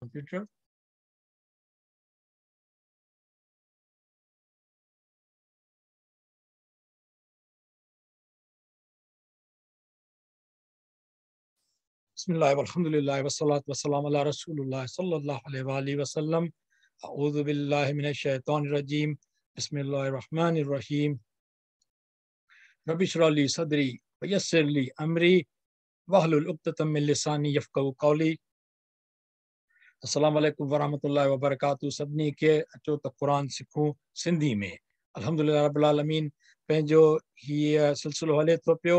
Computer. Bismillah, walhamdulillah, wassalatu wassalamu ala rasulullah sallallahu alayhi wa alihi wasallam. A'udhu billahi minash shaitanir rajeem. Bismillahir rahmanir rahim. Rabbi shrah li sadri wa yassir li amri wahlul uqdatan min lisani yafqahu qawli. अस्सलाम वालेकुम वरहमतुल्लाहि वबरकातुहू। सभिनी खे अचो त क़ुरान सिखूं सिंधी में। अल्हम्दुलिल्लाह रब्बिल आलमीन पंहिंजो हीअ सिलसिलो हले थो पियो,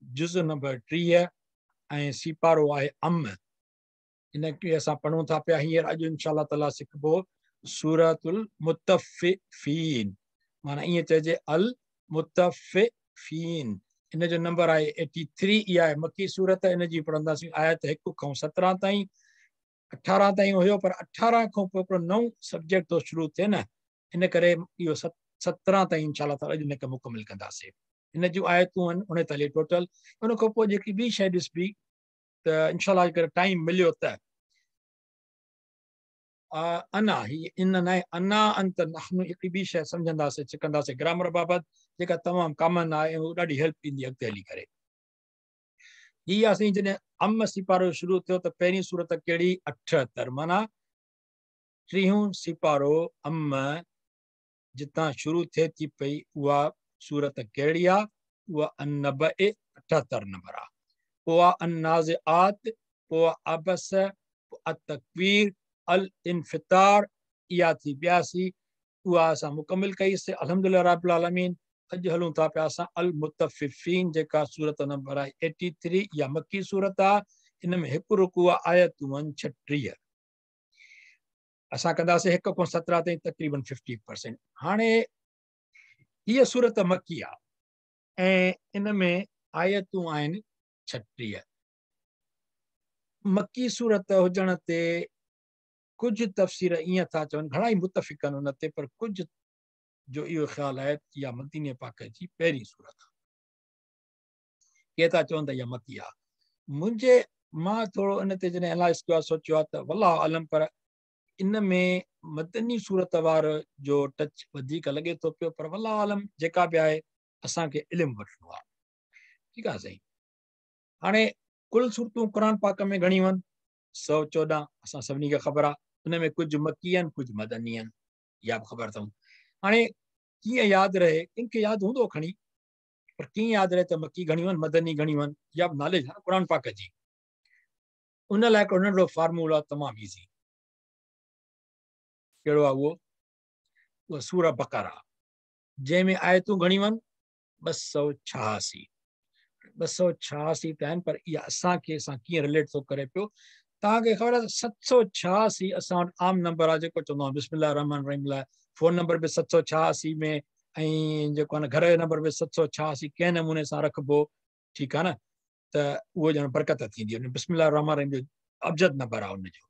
जुज़ नंबर 30 ऐं सीपारो आहे अम। इन खे असां पढ़ूं था पिया। हींअर अॼु इंशा ताला सिखबो सूरतुल मुतफ़िफ़ीन, माना ईअं चइजे अल मुतफ़िफ़ीन। इन जो नंबर आहे 83। इहा आहे मकी सूरत, इन जी पढ़ंदासीं आयत 1 खां 17 ताईं, 18 ताईं हुयो, पर 18 खां पोइ हिकिड़ो नओं सब्जेक्ट थो शुरू थिए न, इन करे इहो 17 ताईं इंशा ताला अॼु हिनखे मुकमिल कंदासीं। इन जूं आयतूं आहिनि 39 टोटल। उन खां पोइ जेकी ॿी शइ ॾिसबी त इंशा अगरि टाइम मिलियो त अना, हीअ इन न आहे, अना अंत नहनु, हिकिड़ी ॿी शइ सम्झंदासीं सिखंदासीं ग्रामर बाबति, जेका तमामु कॉमन आहे ऐं उहो ॾाढी हेल्प ॾींदी अॻिते हली करे। हीअ असां जॾहिं अम सिपारो शुरू थियो त पहिरीं सूरत कहिड़ी? 78, माना टीहों सिपारो अम जितां शुरू थिए थी पई उहा सूरत कहिड़ी आहे? उहा अन्नब 78 नंबर आहे। पोइ आहे अन्नाज़िआत, पोइ अबस, अत-तकवीर, अल इन्फितार, इहा थी 82। उहा असां मुकमिल कईसीं अल्हम्दुलिल्लाह रब्बिल आलमीन। अॼु हलूं था पिया असां अल मुतफ़िफ़ीन, जेका सूरत नंबर आहे 83, इहा मकी सूरत आहे। इन में हिकु रुकू आहे, आयतूं आहिनि 36। असां कंदासीं 1 खां 17 ताईं तक़रीबन 50%। हाणे हीअ सूरत मकी आहे ऐं इन में आयतूं आहिनि 36। मकी सूरत हुजण ते कुझु तफ़सीर ईअं था चवनि, घणा ई मुतफ़िक आहिनि उन ते, पर कुझु जो इहो ख़्यालु आहे इहा मदीने पाक जी पहिरीं सूरत आहे। के था चवनि त इहा मकी आहे। मुंहिंजे मां थोरो इन ते जॾहिं एनालाइज़ कयो आहे, सोचियो आहे त वल्लाह आलम, पर इन में मदनी सूरत वारो जो टच वधीक लॻे थो पियो, पर वल्लाह आलम जेका बि आहे असांखे इल्मु वठिणो आहे। ठीकु आहे साईं। हाणे कुल सूरतूं क़ुरान पाक में घणियूं आहिनि? 114, असां सभिनी खे ख़बर आहे। उन में कुझु मकी आहिनि, कुझु मदनी आहिनि, इहा बि ख़बर अथऊं। हाणे कीअं यादि रहे? कंहिंखे यादि हूंदो खणी, पर कीअं यादि रहे त मकी घणियूं आहिनि, मदनी घणियूं आहिनि? इहा बि नॉलेज आहे क़ुरान पाक जी। उन लाइ हिकिड़ो नंढो फार्मूलो आहे तमामु ईज़ी। कहिड़ो आहे उहो? उहा सूरा बकरा, जंहिंमें आयतूं घणियूं आहिनि? 286। 286 त आहिनि, पर इहा असांखे असां कीअं रिलेट थो करे पियो? तव्हांखे ख़बर आहे 786 असां वटि आम नंबर आहे, जेको चवंदो आहे बिस्मिल्लाह रहमान रहीम लाइ फ़ोन नंबर बि 786 में, ऐं जेको आहे न घर जो नंबर बि 786 कंहिं नमूने सां रखिबो, ठीकु आहे न, त उहो ॼण बरकत थींदी। बिस्मिल्लाह रहमान रहीम जो अबजद नंबर आहे हुनजो।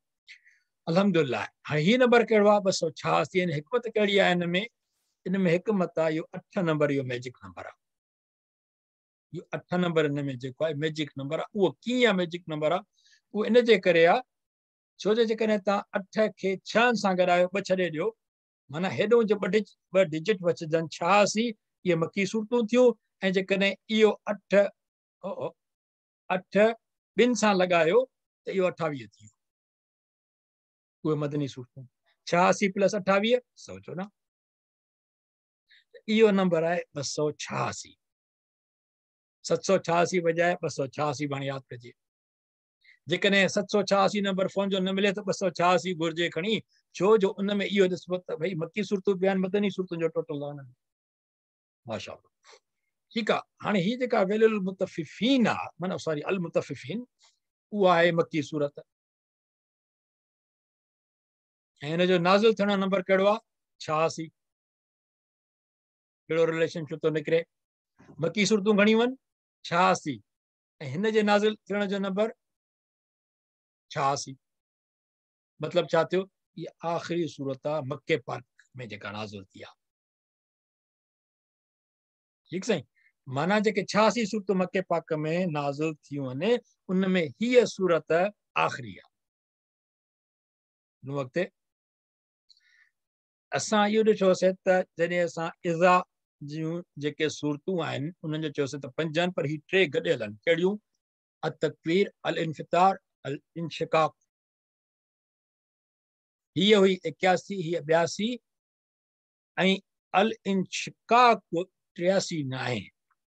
अल्हम्दुलिल्लाह। हाणे हीउ नंबर कहिड़ो आहे? 286। ऐं हिकमत कहिड़ी आहे हिन में? इन में हिकमत आहे, इहो 8 नंबर इहो मैजिक नंबर आहे। इहो 8 नंबर हिन में जेको आहे मैजिक नंबर आहे। उहो कीअं मैजिक नंबर आहे? उहो इन जे करे आहे, छो जो जेकॾहिं तव्हां 8 खे 6 सां गॾायो, 2 छॾे ॾियो, माना हेॾो जो ॿ डिजिट बचिजनि 86, इहे मकी सूरतूं थियूं। ऐं जेकॾहिं इहो 8 8 ॿिनि सां लॻायो त इहो 28 थी वियो, उहे मदनी सूरतूं। 86 प्लस 28 114, इहो नंबर आहे 286। 786 बजाए 286 हाणे यादि कजे। जेकॾहिं 786 नंबर फ़ोन जो न मिले त 286 घुरिजे खणी, छो जो उन में इहो ॾिसबो त भई मकी सूरतूं बि आहिनि, मदनी सूरतुनि जो टोटल आहे। माशा ठीकु आहे। हाणे हीअ जेका वेलुल मुतफ़िफ़ीन आहे, माना सॉरी अल मुतफ़िफ़ीन, उहा आहे मकी सूरत ऐं हिन जो नाज़िल थियण जो नंबर कहिड़ो आहे? 86। कहिड़ो रिलेशनशिप थो निकिरे? मकी सूरतूं घणियूं आहिनि? 86। ऐं हिन जे नाज़िल थियण जो नंबर 86। मतिलबु छा थियो? इहा आख़िरी सूरत आहे मक्के पाक में जेका नाज़िल थी आहे। ठीकु साईं। माना जेके 86 सूरतूं मक्के पाक में नाज़िल थियूं आहिनि, उन में हीअ सूरत आख़िरी आहे। हिन वक़्तु असां इहो ॾिठोसीं त जॾहिं असां इज़ा जूं जेके सूरतूं आहिनि उन्हनि जो चयोसीं त पंज आहिनि, पर ही टे गॾियल आहिनि। कहिड़ियूं? अत-तकवीर, अल-इन्फ़ितार, अल-इंशिकाक। हीअ हुई 81, हीअ 82 ऐं अल-इंशिकाक 83 न आहे।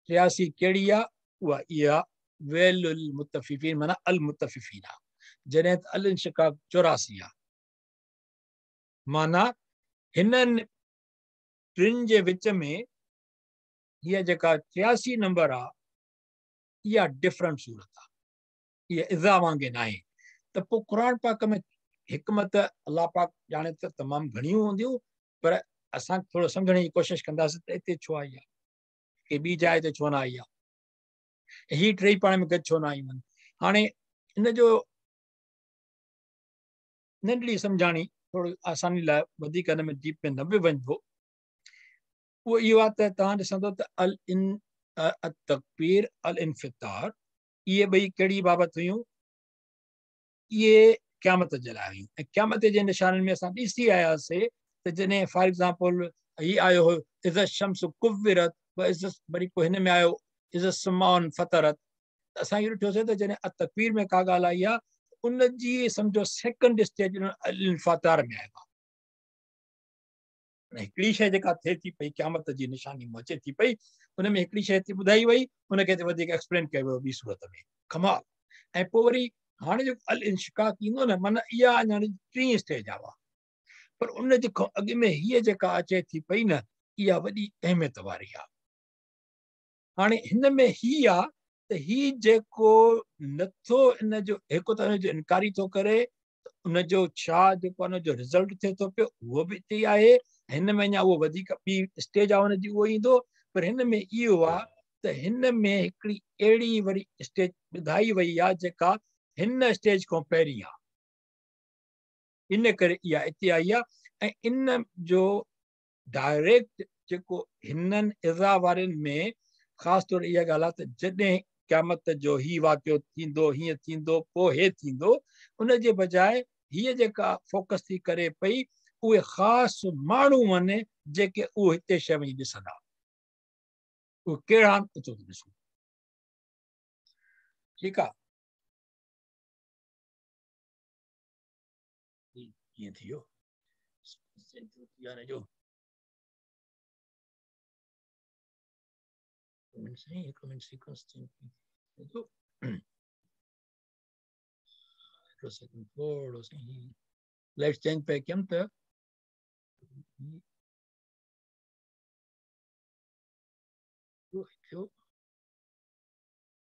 83 कहिड़ी आहे? उहा इहा वैलुल मुतफ़िफ़ीन माना अल-मुतफ़िफ़ीन आहे, जॾहिं त अल-इंशिकाक 84 आहे। माना हिननि टिनि जे विच में हीअ जेका 83 नंबर आहे इहा डिफरेंट सूरत आहे, इहा इज़ा वांगुरु न आहे। त पोइ क़ुरान पाक में हिकमत अलाह पाक ॼाणे त तमामु घणियूं हूंदियूं, पर असां थोरो सम्झण जी कोशिशि कंदासीं त हिते छो आई आहे, की ॿी जाइ ते छो न आई आहे, ही टेई पाण में गॾु छो न आयूं आहिनि। हाणे इन जो नंढड़ी सम्झाणी थोरो आसानी लाइ, वधीक हिन में डीप में न बि वञिबो, उहो इहो आहे त तव्हां ॾिसंदो त अल इन अत-तकबीर, अल-इन्फ़ितार इहे ॿई कहिड़ी बाबति हुयूं? इहे क़यामत जे लाइ हुयूं। ऐं क़यामत जे निशाननि में असां ॾिसी आयासीं त जॾहिं फॉर एग्ज़ाम्पल हीअ आयो हो इज़ शम्स कुव्विरत व इज़, वरी पोइ हिन में आयो इज़ समाउन फतरत, त असां इहो ॾिठोसीं त जॾहिं अत-तकबीर में का ॻाल्हि आई आहे उनजी सम्झो सेकंड स्टेज अल-इन्फ़ितार में आयो आहे। हिकिड़ी शइ जेका थिए थी पई क़यामत जी निशानी में अचे थी पई, उन में हिकिड़ी शइ हिते ॿुधाई वई, उनखे हिते वधीक एक्सप्लेन कयो वियो ॿी सूरत में, कमाल। ऐं पोइ वरी हाणे जेको अल-इंशिकाक ईंदो न, माना इहा अञा टीं स्टेज आहे, पर उन जे खां अॻु में हीअ जेका अचे थी पई न, इहा वॾी अहमियत वारी आहे। हाणे हिन में हीअ आहे त हीअ जेको नथो इन जो हिकु त हुनजो इनकारी थो करे, उनजो छा जेको आहे उनजो रिज़ल्ट थिए थो पियो उहो बि हिते ई आहे। हिन में अञा उहो वधीक ॿी स्टेज आहे हुनजी उहो ईंदो, पर हिन में इहो आहे त हिन में हिकिड़ी अहिड़ी वरी स्टेज ॿुधाई वई आहे जेका हिन स्टेज खां पहिरीं आहे, इन करे इहा हिते आई आहे। ऐं इन जो डायरेक्ट जेको हिननि इज़ा वारनि में ख़ासि तौर इहा ॻाल्हि आहे त जॾहिं क़यामत जो ही वाक़ियो थींदो, हीअं थींदो, पोइ हे थींदो, उनजे बजाए हीअ जेका फोकस थी करे पई उहे ख़ासि माण्हू आहिनि जेके उहो हिते शइ वञी ॾिसंदा, उहे कहिड़ा आहिनि अचो त ॾिसूं। ठीकु आहे, कीअं थी वियो जो हिकु मिंट सीक्वेंस हिकिड़ो सेकंड थोरो सही लाइट चेंज पे कयमि त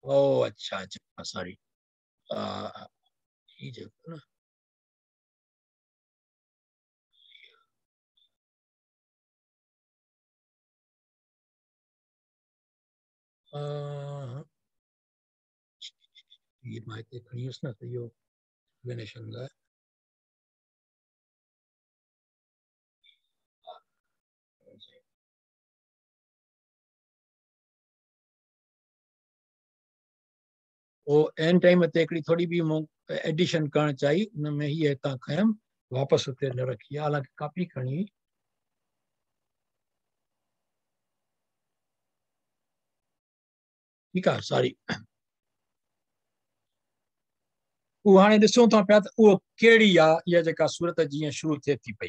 ओ अच्छा अच्छा सॉरी, ही जेको न हीअ मां हिते खणी वियुसि न त इहो एक्सप्लेनेशन लाइ। पोइ एन टाइम ते हिकिड़ी थोरी बि मूं एडिशन करणु चाहिए, उन में हीअ हितां खयमि, वापसि हुते न रखी आहे, हालांकि कॉपी खणी। ठीकु आहे, सॉरी। उहो हाणे ॾिसूं था पिया त उहो कहिड़ी आहे इहा जेका सूरत जीअं शुरू थिए थी पई।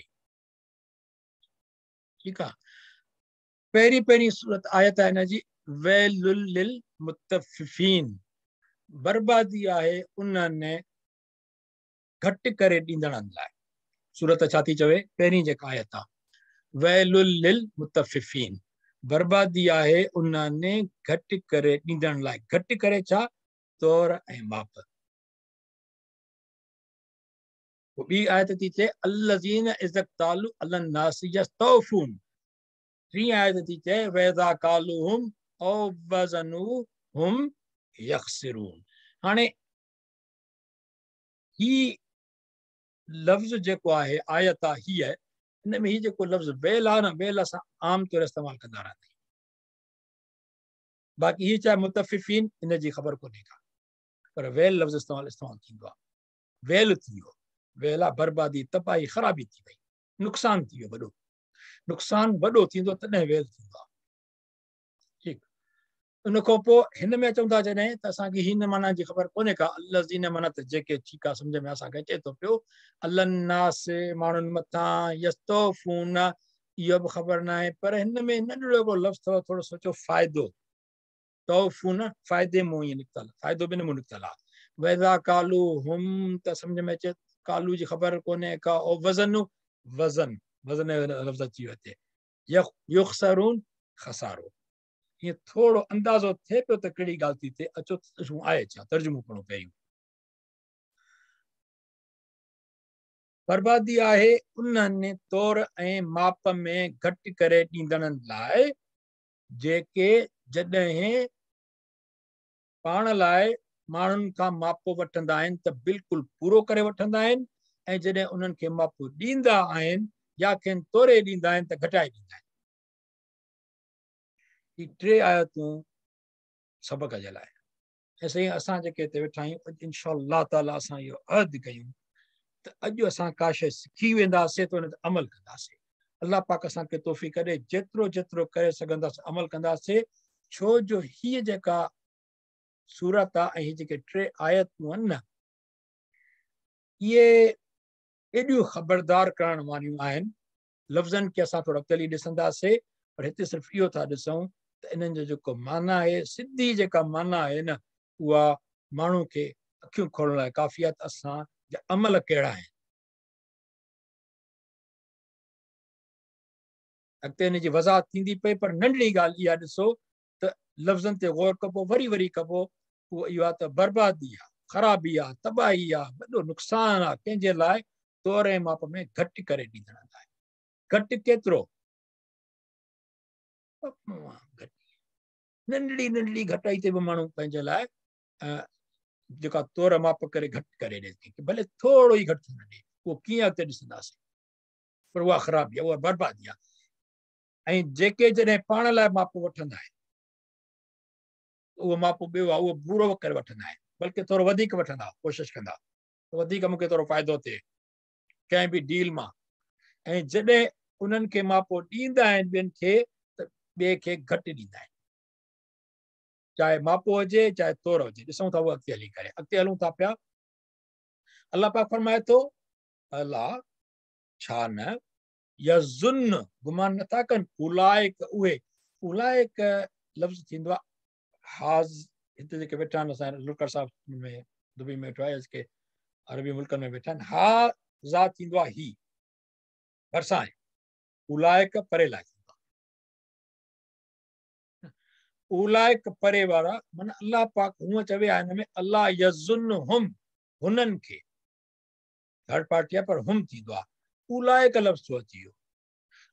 ठीकु आहे, पहिरीं पहिरीं सूरत आयत आहे हिन जी वैलुल लिल मुतफ़िफ़ीन, बर्बादी आहे उन्हनि घटि करे ॾींदड़नि लाइ। सूरत छा थी चवे? पहिरीं जेका आयत आहे वैलुल लिल मुतफ़िफ़ीन, बर्बादी आहे उन्हनि घटि करे ॾींदड़नि लाइ। घटि करे छा? तौर ऐं माप। पोइ ॿी आयत थी चए अल्लज़ीन इज़क्तालू अलन नास यस्तौफून। टीं आयत थी चए वइज़ा कालूहुम औ वज़नूहुम यख़सिरून। हाणे ही लफ़्ज़ जेको आहे आयत आहे हीअ, हिन में हीउ जेको लफ़्ज़ वेल आहे न, वेल असां आम तौर इस्तेमालु कंदा रहंदा आहियूं, बाक़ी हीअ चाहे मुतफ़िफ़ीन इन जी ख़बर कोन्हे का, पर वेल लफ़्ज़ इस्तेमालु इस्तेमालु थींदो आहे, वेल थी वियो। ويل آ بربادي، تباهي، خرابي ٿي وئي، نقصان ٿي ويو وڏو. نقصان وڏو ٿيندو تڏهن ويل ٿيندو آ. ٺيڪ، ان کان پوء هن ۾ اچون ٿا جڏهن ته اسان کي هن معنيٰ جي خبر ڪونهي ڪا. الذين معنيٰ ته جيڪي، ٺيڪ آ، سمجهه ۾ اسان کي اچي ٿو پيو. الناس ماڻهن مٿان، يستوفون اهو به خبر ناهي، پر هن ۾ ننڍڙو هڪڙو لفظ اٿو، ٿورو سوچو، فائدو، توفون فائدي مون ائين نڪتل، فائدو به هن مون نڪتل آ. وإذا قالوا هم ته سمجهه ۾ اچي، قالوا جي خبر ڪونهي ڪا. او وزن، وزن، وزن جو لفظ اچي ويو هتي. يخسرون خسارو، ائين ٿورو اندازو ٿئي پيو ته ڪهڙي ڳالهه ٿي ٿئي. اچو ڏسون آهي ڇا، ترجمو ڪرڻو پهريون. بربادي آهي انهن تور ۽ ماپ ۾ گهٽ ڪري ڏيندڙن لاء جيڪي جڏهن پاڻ لاء ماڻهن کان ماپو وٺندا آهن ته بلڪل پورو ڪري وٺندا آهن ۽ جڏهن انهن کي ماپو ڏيندا آهن يا کين توري ڏيندا آهن ته گهٽائي ڏيندا آهن. هي ٽي آيتون سبق جي لاء. ۽ سائين اسان جيڪي هتي ويٺا آهيون اڄ انشاء الله تعالي اسان اهو عهد ڪيون ته اڄ اسان ڪا شيء سکي وينداسين ته ان تي عمل ڪنداسين. الله پاڪ اسان کي توفيق ڏي، جيترو جيترو ڪري سگهنداسين عمل ڪنداسين، ڇو جو هيء جيڪا سورت آهي ۽ هي جيڪي ٽي آيتون آهن نه، اهي ايڏيون خبردار ڪرڻ واريون آهن. لفظن کي اسان ٿورو اڳتي هلي ڏسنداسين، پر هتي صرف اهو ٿا ڏسون ته انهن جو جيڪو معنيٰ آهي، سڌي جيڪا معنيٰ آهي نه، اها ماڻهو کي اکيون کولڻ لاء ڪافي آهي ته اسان جا عمل ڪهڙا آهن. اڳتي ان جي وضاحت ٿيندي پئي، پر ننڍڙي ڳالهه اها ڏسو ته لفظن تي غور ڪبو، وري وري ڪبو، اهو اهو آهي ته بربادي آهي، خرابي آهي، تباهي آهي، وڏو نقصان آهي، ڪنهن جي لاء؟ تور ۽ ماپ ۾ گهٽ ڪري ڏيندڙن لاء. گهٽ ڪيترو؟ گهٽ ننڍڙي ننڍڙي گهٽائي تي به ماڻهو پنهنجي لاء جيڪا تور ماپ ڪري گهٽ ڪري ڏي ٿي، ڀلي ٿورو ئي گهٽ ٿو نه ڏي، اهو ڪيئن اڳتي ڏسنداسين، پر اها خرابي آهي، اها بربادي آهي. ۽ جيڪي جڏهن پاڻ لاء ماپ وٺندا آهن، اهو ماپ ٻيو آهي، اهو پورو ڪري وٺندا آهن، بلڪه ٿورو وڌيڪ وٺندا، ڪوشش ڪندا ته وڌيڪ مون کي ٿورو فائدو ٿئي ڪنهن به ڊيل مان. ۽ جڏهن انهن کي ماپو ڏيندا آهن ٻين کي ته ٻئي کي گهٽ ڏيندا آهن، چاهي ماپو هجي چاهي تور هجي. ڏسون ٿا اهو اڳتي هلي ڪري، اڳتي هلون ٿا پيا. الله پاڪ فرمائي ٿو، الا ڇا نه يظن گمان نٿا ڪن، اولائڪ اهي، اولائڪ لفظ ٿيندو آهي حاز، هتي جيڪي ويٺا آهن اسان لڪر صاحب ۾ دبئي ۾ ويٺو آهي، جيڪي عربي ملڪن ۾ ويٺا آهن، ها ذات ٿيندو آهي هي ڀرسان آهي، اولائڪ پري لاء ٿيندو آهي، اولائڪ پري وارا، معنيٰ الله پاڪ هونء چوي آهي هن ۾ الله يظنهم، هنن کي ٿرڊ پارٽي آهي پر هم ٿيندو آهي، اولائڪ لفظ ٿو اچي ويو.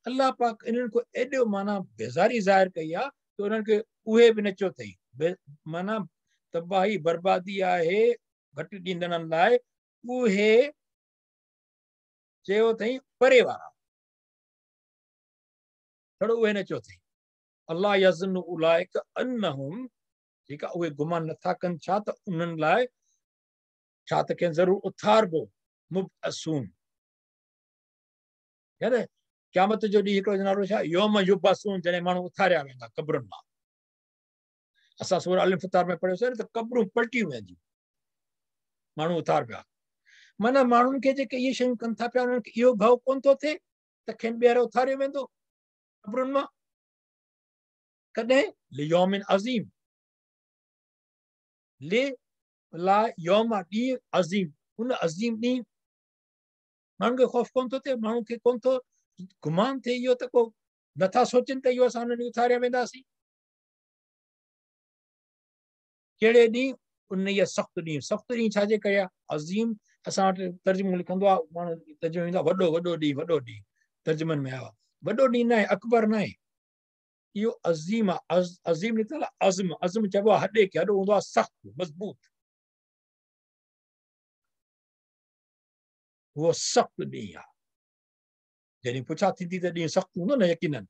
الله پاڪ انهن کي ايڏو معنيٰ بيزاري ظاهر ڪئي آهي ته انهن کي اهي به نه چيو اٿئي، معنيٰ تباهي بربادي آهي گهٽ ڏيندڙن لاء، اهي چيو اٿئي پري وارا، ڇڙو اهي نه چيو اٿئي. الله يظن اولئک انهم، ٺيڪ آهي، اهي گمان نٿا ڪن ڇا ته انهن لاء ڇا ته کين ضرور اٿاربو، مبعثون، يعني قيامت جو ڏينهن هڪڙو نالو ڇا، يوم يبعثون، جڏهن ماڻهو اٿاريا ويندا قبرن مان. اسان سورة الانفطار ۾ پڙهيوسين ته قبرون پلٽيون وينديون، ماڻهو اٿاربا. معنيٰ ماڻهن کي جيڪي اهي شيون ڪن ٿا پيا انهن کي اهو ڀؤ ڪونه ٿو ٿئي ته کين ٻيهر اٿاريو ويندو قبرن مان. ڪڏهن؟ ليوم عظيم، لي لا يوم ڏينهن عظيم، ان عظيم ڏينهن ماڻهن کي خوف ڪونه ٿو ٿئي، ماڻهن کي ڪونه ٿو گمان ٿئي اهو ته ڪو نٿا سوچن ته اهو اسان انهن ڏينهن اٿاريا وينداسين. ڪهڙي ڏينهن؟ انهيء سخت ڏينهن. سخت ڏينهن ڇا جي ڪري آهي؟ عظيم اسان وٽ ترجمو لکندو آهي ماڻهو، ترجمو ايندو آهي وڏو، وڏو ڏينهن، وڏو ڏينهن ترجمن ۾ آيو آهي. وڏو ڏينهن ناهي، اڪبر ناهي، اهو عظيم آهي. عظيم نڪتل آهي عزم، عزم چئبو آهي هڏي کي، هڏو هوندو آهي سخت مضبوط، اهو سخت ڏينهن آهي. جڏهن پڇا ٿيندي ته ڏينهن سخت هوندو نه يقينن.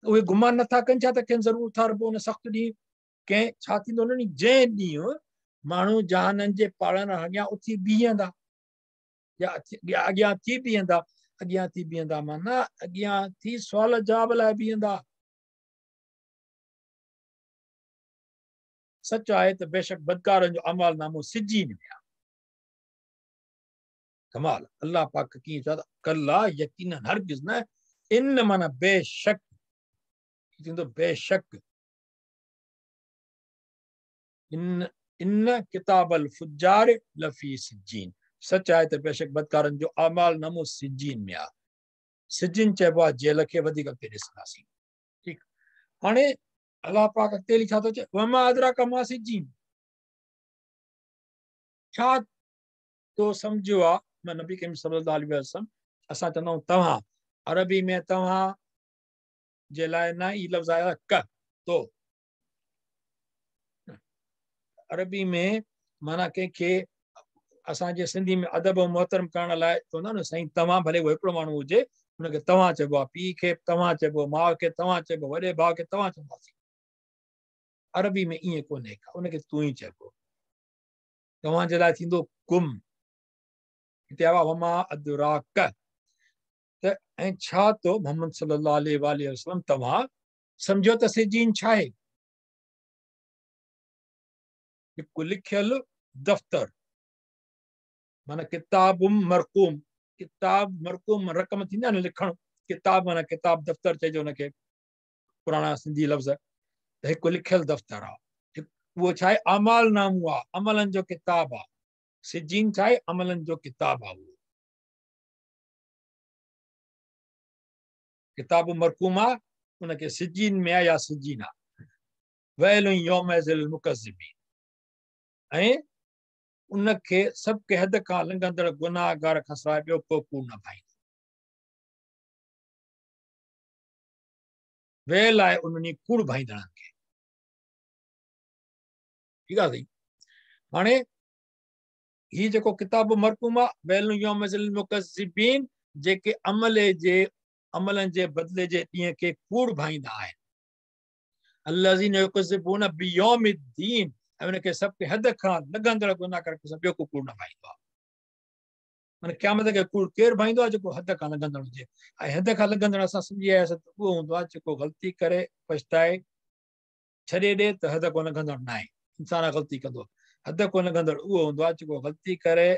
اهي گمان نٿا ڪن ڇا ته کين ضرور اٿاربو ان سخت ڏينهن؟ ڪنهن ڇا ٿيندو ان ڏينهن؟ جنهن ڏينهن ماڻهو جهانن جي پاڙن اڳيان اٿي بيهندا. या अॻियां थी बीहंदा, अॻियां थी बीहंदा माना अॻियां थी सुवाल जवाब लाइ बीहंदा। सच आहे त बेशक बदकारनि जो अमाल नामो सिजीन में आहे। कमाल, अल्लाह पाक कीअं चयो त कला यकीनन हरगिज़ न, इन माना बेशक थींदो, बेशक इन इन किताब अल फुज्जार लफी सिजीन। सच आहे त बेशक बदकारनि जो अमाल नामो सिजीन में आहे। सिजीन चइबो आहे जेल खे, वधीक अॻिते ॾिसंदासीं। ठीकु, हाणे अल्लाह पाक अॻिते हली छा थो चए, वमा अदराक मा सिजीन, छा तो सम्झियो आहे? मां नबी करीम सल्लल्लाहु अलैहि वसल्लम, असां चवंदा आहियूं तव्हां, अरबी में तव्हां जे लाइ न ई लफ़्ज़ आयो क तो, अरबी में माना कंहिंखे असांजे सिंधी में अदब ऐं मोहतरम करण लाइ चवंदा न साईं तव्हां, भले उहो हिकिड़ो माण्हू हुजे हुनखे तव्हां चइबो आहे, पीउ खे तव्हां चइबो, माउ खे तव्हां चइबो, वॾे भाउ खे तव्हां चवंदासीं। अरबी में ईअं कोन्हे का, उनखे तूं ई चइबो। तव्हांजे लाइ थींदो कुम, हिते आयो आहे वमा अदराक, त ऐं छा तो मोहम्मद सल्लल्लाहु अलैहि वसल्लम तव्हां सम्झो त सिजीन छा आहे? हिकु लिखियल दफ़्तर, माना किताब मरकूम, किताब मरकूम रक़म थींदी आहे न लिखणु, किताब माना किताब दफ़्तर चइजो हुनखे, पुराणा सिंधी लफ़्ज़। त हिकु लिखियल दफ़्तर आहे, उहो छा आहे? अमाल नामो आहे, अमलनि जो किताब आहे। सिजीन छा आहे? अमलनि जो किताब आहे। उहो किताब मरकूम आहे, उनखे सिजीन में आहे या सिजीन आहे। वैल यौम मुकज़्ज़िबीन, ऐं उनखे सभु कंहिं हद खां लंघंदड़ गुनाहगार खां सवाइ ॿियो को कूड़ न भाईंदो। वेल आहे उन्हनि कूड़ भाईंदड़नि खे। ठीकु आहे साईं। हाणे हीउ जेको किताब मरकूम आहे, वैल यौम मुकज़्ज़िबीन, जेके अमल जे अमलनि जे बदिले जे ॾींहं खे कूड़ भाईंदा आहिनि। अल्लज़ीन युकज़्ज़िबून बियौमिद्दीन, ऐं हुनखे सभु कंहिं हद खां लॻंदड़ गुनाहगार खां ॿियो को कूड़ न भाईंदो आहे। माना क़यामत खे कूड़ केरु भाईंदो आहे? जेको हद खां लॻंदड़ हुजे। ऐं हद खां लॻंदड़ असां सम्झी आयासीं त उहो हूंदो आहे जेको ग़लती करे पछताए छॾे ॾे त हद खां लॻंदड़ न आहे। इंसान ग़लती कंदो, हद खां लॻंदड़ उहो हूंदो आहे जेको ग़लती करे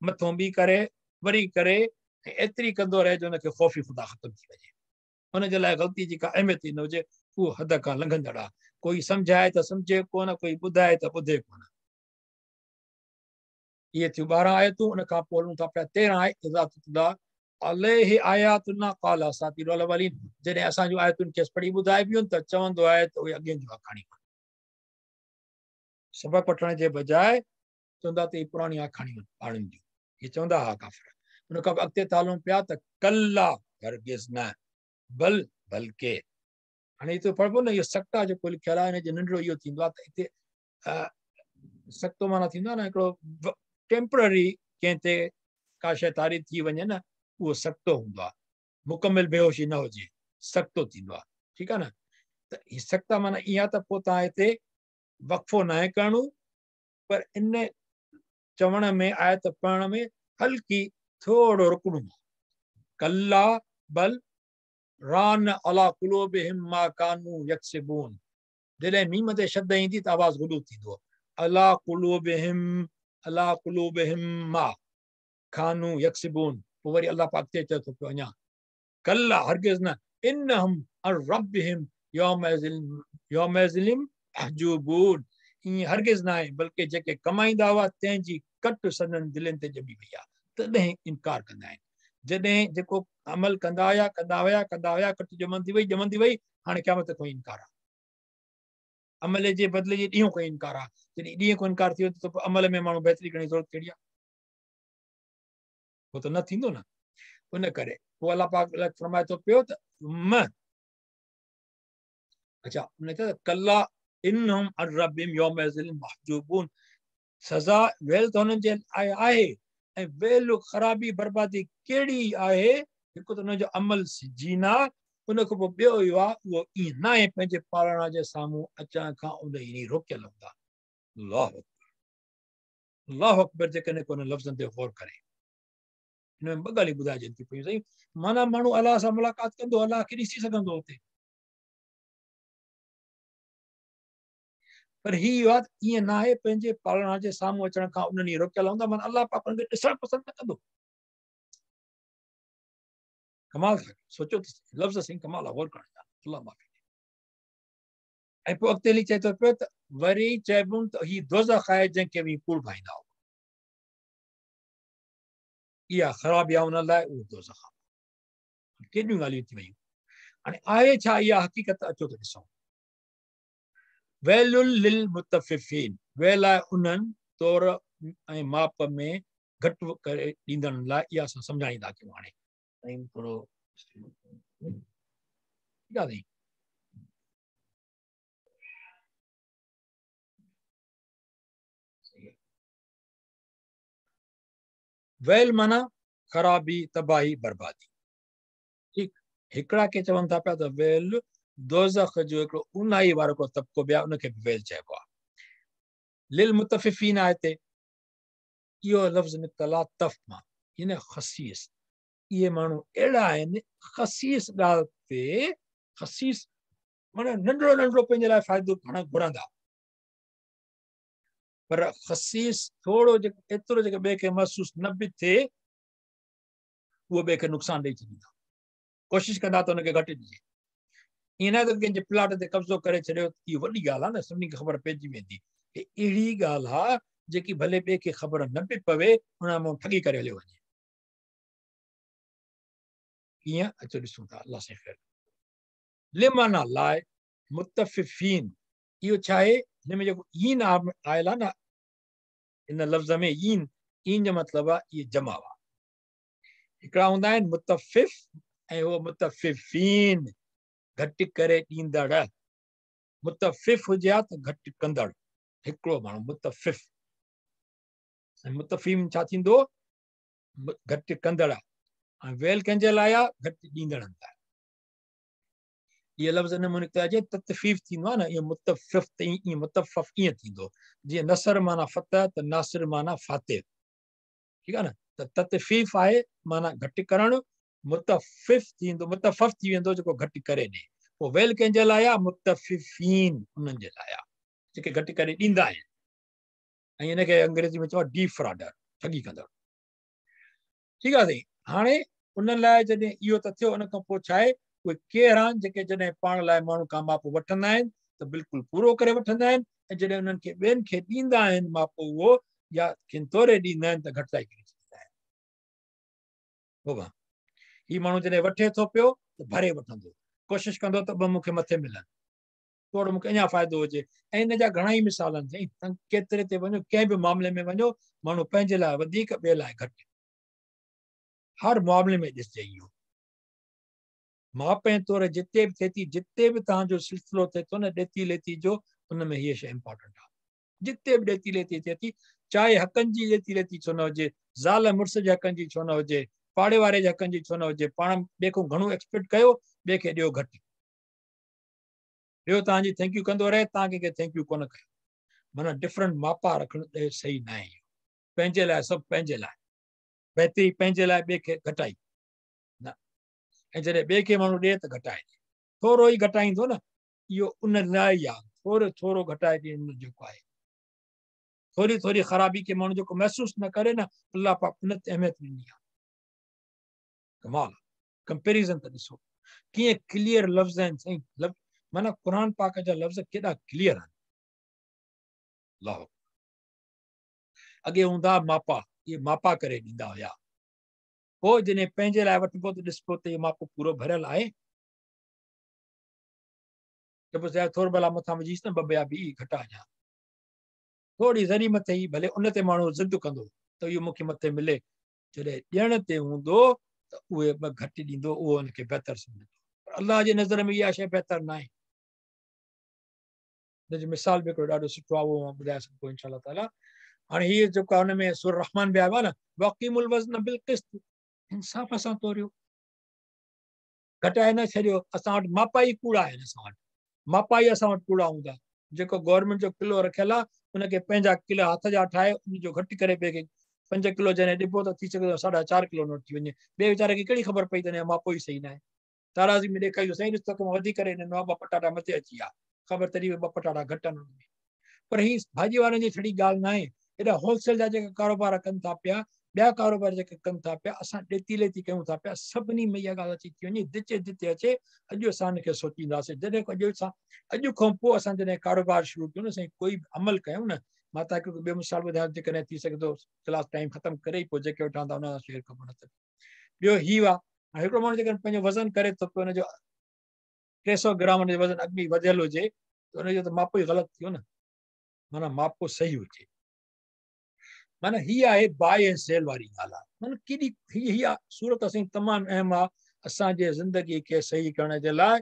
मथों बि करे वरी करे ऐं एतिरी कंदो रहे जो हुनखे ख़ौफ़ ख़ुदा ख़तमु थी वञे, हुनजे लाइ ग़लती जी का अहमियत ई न हुजे, उहो हद खां लंघंदड़ आहे। कोई सम्झाए त सम्झे कोन, कोई ॿुधाए त ॿुधे कोन। इहे थियूं 12 आयतूं। उन खां पोइ हलूं था पिया 13 आयत। अलैहि आयातुना क़ाल असातीरुल अव्वलीन, जॾहिं असांजूं आयतुनि खेसि पढ़ी ॿुधाइबियूं आहिनि त चवंदो आहे त उहे अॻियनि जूं आखाणियूं आहिनि। सबक़ वठण जे बजाए चवंदा त इहे पुराणी आखाणियूं आहिनि माण्हुनि जूं, इहे चवंदा हुआ काफ़िर। उन खां पोइ अॻिते था हलूं पिया त कल्ला हरगिज़ न, बल बल्कि। हाणे हिते पढ़िबो न, इहो सख्ता जेको लिखियलु आहे हिन जो नंढड़ो इहो थींदो आहे त हिते सख़्तो माना थींदो आहे न हिकिड़ो टेम्पररी कंहिं ते का शइ तारी थी वञे न, उहो सख़्तो हूंदो आहे, मुकमिल बेहोशी न हुजे, सख़्तो थींदो आहे। ठीकु आहे न। त हीअ सख़्ता माना इहा त पोइ तव्हां हिते वक़फ़ो न आहे करिणो, पर इन चवण में आयत पढ़ण में हल्की थोरो रुकणो आहे। कल्ला बल रान अला कुलूबिहिम मा कानू यक्सिबून, जॾहिं मीम ते शब्द ईंदी त आवाज़ वॾो थींदो। अला कुलूबिहिम, अला कुलूबिहिम मा कानू यक्सिबून। पोइ वरी अल्लाह पाक ते चए थो पियो अञा कल्ला हरगिज़ न, इन्नहुम अन रब्बिहिम यौमइज़िन महजूबून, ईअं हरगिज़ न आहे, बल्कि जेके कमाईंदा हुआ तंहिंजी कट संदन दिलनि ते ॼमी वई आहे, तॾहिं इनकार कंदा आहिनि। जॾहिं जेको अमल कंदा हुया कंदा हुया कंदा हुया, कट ॼमंदी वई ॼमंदी वई, हाणे क़यामत खां इनकार आहे। अमल जे बदिले जे ॾींहुं खां इनकार आहे। जॾहिं ॾींहं खां इनकार थी वियो त पोइ अमल में माण्हू बहितरी करण जी ज़रूरत कहिड़ी आहे? उहो त न थींदो न। उन करे पोइ अलाह पाक फरमाए थो पियो त म अच्छा उन चयो कल्ला इन्नहुम अन रब्बिहिम यौमइज़िन महजूबून, सज़ा वेल त हुननि जे आहे ऐं वेल ख़राबी बर्बादी कहिड़ी आहे? हिकु त हुनजो अमल सिजीना, उन खां पोइ ॿियो इहो आहे उहो ईअं न आहे पंहिंजे पालण जे साम्हूं अचण खां उन ई रोकियल हूंदा। अल्लाह अकबर, अल्लाह अकबर। जेकॾहिं को हुन लफ़्ज़नि ते गौर करे। هن ۾ ٻه ڳالهيون ٻڌائجن ٿيون پيون سائين. معنيٰ ماڻهو الله سان ملاقات ڪندو، الله کي ڏسي سگهندو هتي. پر هي اهو آهي ته ائين نه آهي، پنهنجي پالڻهار جي سامهون اچڻ کان انهن ڏينهن روڪيل هوندا، معنيٰ الله پاڪ انهن کي ڏسڻ پسند نه ڪندو. ڪمال ٿا ڪيو، سوچو ته لفظ سائين ڪمال آهي، غور ڪرڻ جا. الله معافي ڏي. ۽ پوء اڳتي هلي چئي ٿو پيو ته وري چئبو ته هي دوزخ آهي جنهن کي اوهين ڪوڙ ڀائيندا هئا. اها خرابي آهي ان لاء، اهو دوزخ آهي. ڪيڏيون ڳالهيون ٿي ويون. هاڻي آهي ڇا اها حقيقت؟ اچو ته ڏسون. ويل للمطففين، ويل آهي انهن تور ۽ ماپ ۾ گهٽ ڪري ڏيندڙن لاء. اها اسان سمجهاڻي ٿا ڪيون هاڻي. ٽائيم ٿورو ٺيڪ آهي سائين. ويل معنيٰ خرابي، تباهي، بربادي. ٺيڪ، هڪڙا ڪي چون ٿا پيا ته ويل دوزخ جو هڪڙو اونهائي وارو هڪڙو طبقو به آهي، ان کي به ويل چئبو آهي. للمطففين آهي هتي، اهو لفظ نڪتل آهي تف مان، يعني خسيس. اهي ماڻهو اهڙا آهن خسيس ڳالهه تي، خسيس معنيٰ ننڍڙو ننڍڙو پنهنجي لاء فائدو کڻڻ گهرندا، پر خسيس ٿورو جيڪو ايترو جيڪو ٻئي کي محسوس نه به ٿئي اهو ٻئي کي نقصان ڏئي ڇڏيندا، ڪوشش ڪندا ته ان کي گهٽ ڏجي. ائين نه ته ڪنهن جي پلاٽ تي قبضو ڪري ڇڏيو، اهو وڏي ڳالهه آهي نه، سڀني کي خبر پئجي ويندي. هي اهڙي ڳالهه آهي جيڪي ڀلي ٻئي کي خبر نه به پوي، ان مان ٺڳي ڪري هليو وڃي. ڪيئن؟ اچو ڏسون ٿا. الله سائين خير. لمعنيٰ لاء، مطففين اهو ڇا آهي؟ هن ۾ جيڪو عين آيل آهي نه، ان لفظ ۾ عين، عين جو مطلب آهي اهي جمع هئا. هڪڙا هوندا آهن مطفف ۽ هو مطففين گهٽ ڪري ڏيندڙ. مطفف هجي ها ته گهٽ ڪندڙ، هڪڙو ماڻهو مطفف. ۽ مطففين ڇا ٿيندو؟ گهٽ ڪندڙ. ۽ ويل ڪنهن جي لاء آهي؟ گهٽ ڏيندڙن لاء. اهي لفظ ان مان نڪتا جيئن تطفيف ٿيندو آهي نه، اهو مطفف ته ائين مطفف ائين ٿيندو جيئن نصر معنيٰ فتح ته ناصر معنيٰ فاتح. ٺيڪ آهي نه، ته تطفيف آهي معنيٰ گهٽ ڪرڻ، مطفف ٿيندو، مطفف ٿي ويندو جيڪو گهٽ ڪري ڏي. پوء ويل ڪنهن جي لاء آهي؟ مطففين انهن جي لاء آهي جيڪي گهٽ ڪري ڏيندا آهن. ۽ ان کي انگريزي ۾ چئبو آهي ڊيفراڊر، ٺڳي ڪندڙ. ٺيڪ آهي سائين. هاڻي ان لاء جڏهن اهو ته ٿيو، ان کان پوء ڇا آهي؟ اهي ڪير آهن جيڪي جڏهن پاڻ لاء ماڻهو کان ماپ وٺندا آهن ته بلڪل پورو ڪري وٺندا آهن، ۽ جڏهن انهن کي ٻين کي ڏيندا آهن ماپ اهو يا کين توري ڏيندا آهن ته گهٽتائي ڪري ڇڏيندا آهن. بابا هي ماڻهو جڏهن وٺي ٿو پيو ته ڀري وٺندو، ڪوشش ڪندو ته ٻه مون کي مٿي ملن، ٿورو مون کي اڃا فائدو هجي. ۽ ان جا گهڻا ئي مثال آهن سائين. توهان ڪيتري تي وڃو، ڪنهن به معاملي ۾ وڃو، ماڻهو پنهنجي لاء وڌيڪ ٻئي لاء گهٽ. هر معاملي ۾ ڏسجي اهو. ماپ ۽ تور جتي به ٿئي ٿي، جتي به توهان جو سلسلو ٿئي ٿو نه ڏيتي ليتي جو، ان ۾ هيء شيء امپارٽنٽ آهي. جتي به ڏيتي ليتي ٿئي ٿي، چاهي حقن جي ڏيتي ليتي ڇو نه هجي، زال مڙس جي حقن جي ڇو نه هجي، پاڙي واري جي حقن جي ڇو نه هجي، پاڻ ٻئي کان گهڻو ايڪسپيڪٽ ڪيو، ٻئي کي ڏيو گهٽ. ٻيو توهان جي thank you ڪندو رهي، توهان ڪنهن کي thank you ڪونه ڪيو. معنيٰ ڊفرنٽ ماپا رکڻ صحيح نه آهي. پنهنجي لاء سڀ پنهنجي لاء بهتري، پنهنجي لاء ٻئي کي گهٽائي نه. ۽ جڏهن ٻئي کي ماڻهو ڏئي ته گهٽائي ڏئي، ٿورو ئي گهٽائيندو نه، اهو ان لاء ئي آهي. ٿورو ٿورو گهٽائي ڏيڻ جيڪو آهي، ٿوري ٿوري خرابي کي ماڻهو جيڪو محسوس نه ڪري نه، الله پاڪ ان تي اهميت ڏني آهي. ڪمال ڪمپيريزن ته ڏسو ڪيئن ڪليئر لفظ آهن سائين. لفظ معنيٰ قرآن پاڪ جا لفظ ڪيڏا ڪليئر آهن. الله اڪبر. اڳي هوندا ماپا، اهي ماپا ڪري ڏيندا هيا. پوء جڏهن پنهنجي لاء وٺبو ته ڏسبو ته اهو ماپو پورو ڀريل آهي. ته پوء چاهي ٿورو ڀلا مٿان وجهيس نه، ٻه ٻيا به گهٽا اڃا ٿوري ذري مٿي ئي ڀلي، ان تي ماڻهو ضد ڪندو ته اهو مون کي مٿي ملي. جڏهن ڏيڻ تي هوندو ته اهي ٻه گهٽ ڏيندو، اهو ان کي بهتر سمجهندو. پر الله جي نظر ۾ اها شيء بهتر ناهي. ان جو مثال به هڪڙو ڏاڍو سٺو آهي، اهو مان ٻڌائي سگهان ٿو انشاء الله تعاليٰ. هاڻي هيء جيڪو آهي ان ۾ سورة الرحمان به آيو آهي نه، واقيم الوزن بالقسط، انصاف سان توريو، گهٽائي نه ڇڏيو. اسان وٽ ماپا ئي ڪوڙا آهن، اسان وٽ ماپا ئي اسان وٽ ڪوڙا هوندا. جيڪو گورنمينٽ جو ڪلو رکيل آهي ان کي پنهنجا ڪلا هٿ جا ٺاهي ان جو گهٽ ڪري ٻئي کي. 5 ڪلو جڏهن ڏبو ته ٿي سگهي ٿو 4.5 ڪلو نوٽ ٿي وڃي. ٻئي ويچاري کي ڪهڙي خبر پئي ته هن جو ماپو ئي صحيح ناهي. تارازي ۾ ڏيکاريو سائين ڏس ته وڌي ڪري ڏنو آهي، 2 پٽاٽا مٿي اچي ويا، خبر تڏهن به 2 پٽاٽا گهٽ آهن هن ۾. پر هي ڀاڄي وارن جي ڇڙي ڳالهه ناهي، هيڏا هول سيل جا جيڪا ڪاروبار ڪن ٿا پيا، ٻيا ڪاروبار جيڪي ڪن ٿا پيا، اسان ڏيتي ليتي ڪيون ٿا پيا، سڀني ۾ اها ڳالهه اچي ٿي وڃي، جتي جتي اچي اڄ اسان هن کي سوچينداسين. جڏهن اڄ اسان اڄ کان پوء اسان جڏهن ڪاروبار شروع ڪيون نه سائين، ڪوئي به عمل ڪيون نه، مان توهان کي هڪ ٻيو مثال ٻڌايان، جيڪڏهن ٿي سگهي ٿو ڪلاس ٽائيم ختم ڪري ئي پوء جيڪي ويٺا هوندا انهن سان شيئر ڪبو، نه ته ٻيو هي آهي. هاڻي هڪڙو ماڻهو جيڪڏهن پنهنجو وزن ڪري ٿو پيو، ان جو 300 گرام ان جو وزن اڳ ۾ ئي وڌيل هجي ته ان جو ته ماپو ئي غلط ٿيو نه، معنيٰ ماپو صحيح هجي. معنيٰ هي آهي باء ۽ سيل واري ڳالهه آهي. معنيٰ ڪيڏي هي صورت اسان جي تمام اهم آهي اسان جي زندگي کي صحيح ڪرڻ جي لاء.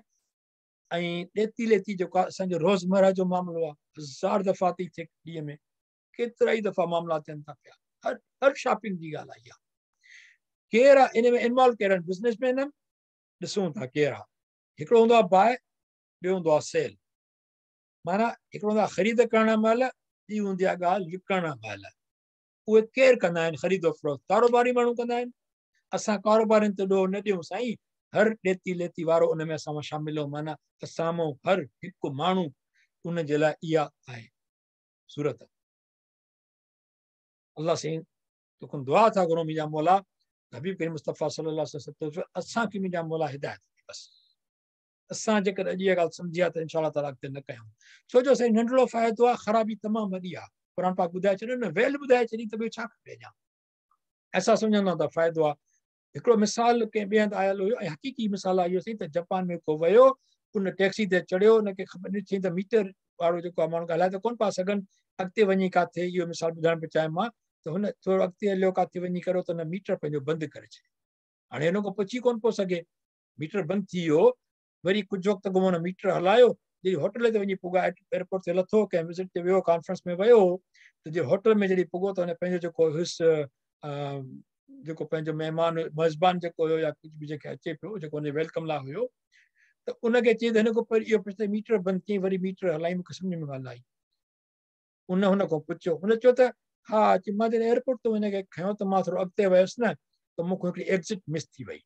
۽ ڏيتي ليتي جيڪو آهي اسان جو روزمره جو معاملو آهي، هزار دفعا ٿي ٿئي ڏينهن ۾ ڪيترا ئي دفعا معاملا ٿين ٿا پيا، هر شاپنگ جي ڳالهه آئي آهي. ڪير آهي ان ۾ انوالو؟ ڪير آهن؟ بزنس مين آهن. ڏسون ٿا ڪير آهي. هڪڙو هوندو آهي باء، ٻيو هوندو آهي سيل. معنيٰ هڪڙو هوندو آهي خريد ڪرڻ مهل، ٻي هوندي آهي ڳالهه وڪڻڻ مهل. اهي ڪير ڪندا آهن خريد و فروخت؟ ڪاروباري ماڻهو ڪندا آهن. اسان ڪاروبارين تي ڏوهه نه ڏيون سائين، هر ڏيتي ليتي وارو ان ۾ اسان مان شامل هو. معنيٰ اسان مان هر هڪ ماڻهو ان جي لاء اها آهي صورت. الله سائين توکان دعا ٿا گهرون منهنجا مولا، حبيب ڪريم مصطفيٰ صلي الله عليه وسلم اسان کي منهنجا مولا هدايت ڏي. بس اسان جيڪڏهن اڄ اها ڳالهه سمجهي آ ته انشاء الله تعاليٰ اڳتي نه ڪيون، ڇو جو سائين ننڍڙو فائدو آ، خرابي تمام وڏي آ. قرآن پاڪ ٻڌائي ڇڏيو نه، ويل ٻڌائي ڇڏي ته ٻيو ڇا کپي اڃا؟ اسان سمجهندا ته فائدو آ. هڪڙو مثال ڪنهن ٻئي هنڌ آيل هيو ۽ حقيقي مثال آ اهو سائين ته جپان ۾ ڪو ويو، ان ٽيڪسي تي چڙهيو، ان کي خبر نه ٿي ته ميٽر وارو جيڪو آ ماڻهو ڳالهائي ته ڪونه پيا سگهن. اڳتي وڃي ڪاٿي اهو مثال ٻڌائڻ پيو چاهيان مان ته هن ٿورو اڳتي هليو ڪاٿي وڃي ڪريو ته هن ميٽر پنهنجو بند ڪري ڇڏيو. هاڻي هن کان پڇي ڪونه پيو سگهي، ميٽر بند ٿي ويو. وري ڪجهه وقت اڳ هن ميٽر هلايو، جڏهن هوٽل تي وڃي پڳا، ايئرپورٽ تي لٿو، ڪنهن وزٽ تي ويو، ڪانفرنس ۾ ويو ته جي هوٽل ۾ جڏهن پڳو ته هن پنهنجو جيڪو هيس جيڪو پنهنجو مهمان ميزبان جيڪو هيو يا ڪجهه به جيڪي اچي پيو جيڪو هن جي welcome لاء هيو ته ان کي چئي ته هن کان پهرين اهو پڇ ته ميٽر بند ڪيئي، وري ميٽر هلائي مون کي سمجهه ۾ ڳالهه آئي. ان هن کان پڇيو، هن چيو ته ها، چي مان جڏهن ايئرپورٽ تي هن کي کنيو ته مان ٿورو اڳتي ويس نه ته مون کان هڪڙي ايگزٽ مس ٿي وئي.